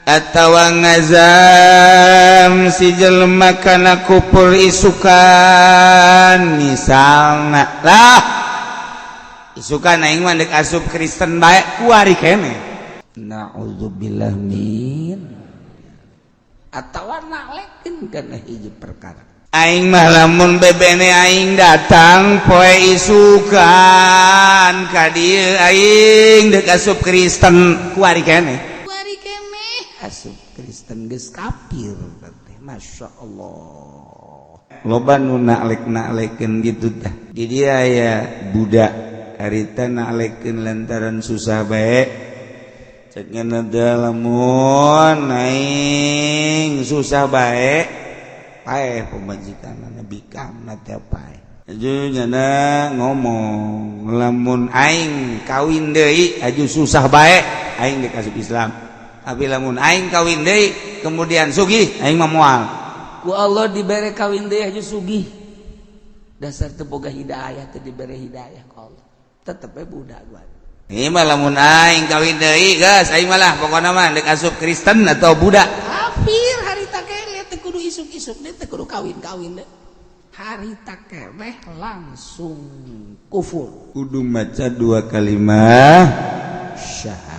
Atawa ngazam si jelema kana kupur isukan, misalna lah isukan aing mah dek asup Kristen bae kuari keneh. Naudzubillah min atawa nalekeun kana hiji perkara. Aing mah lamun bebene aing datang poe isukan ka dieu, aing dek asup Kristen kuari keneh, asup Kristen geus kafir teh. Masya Allah, loba nu naklek naklekeun gitu tah. Di dia aya budak harita naklekeun lantaran susah bae. Cek ngana, lamun aing susah bae, paeh pamajikan bikang teh, paeh. Aju nyana ngomong, lamun aing kawin deui aju susah bae, aing dek asup Islam, tapi lamun aing kawin deui kemudian sugih, aing mah moal. Ku Allah dibere kawin deui aja sugih. Dasar teu boga hidayah, teu dibere hidayah ku Allah, tetep we budak gua. Ini mah lamun aing kawin deui geus, aing malah pokona mah dek asup Kristen atau budak. Kafir harita keneh, teu kudu isuk-isuk deh, teu kudu kawin-kawin deh, harita keneh langsung kufur. Kudu maca dua kalimat syahadat.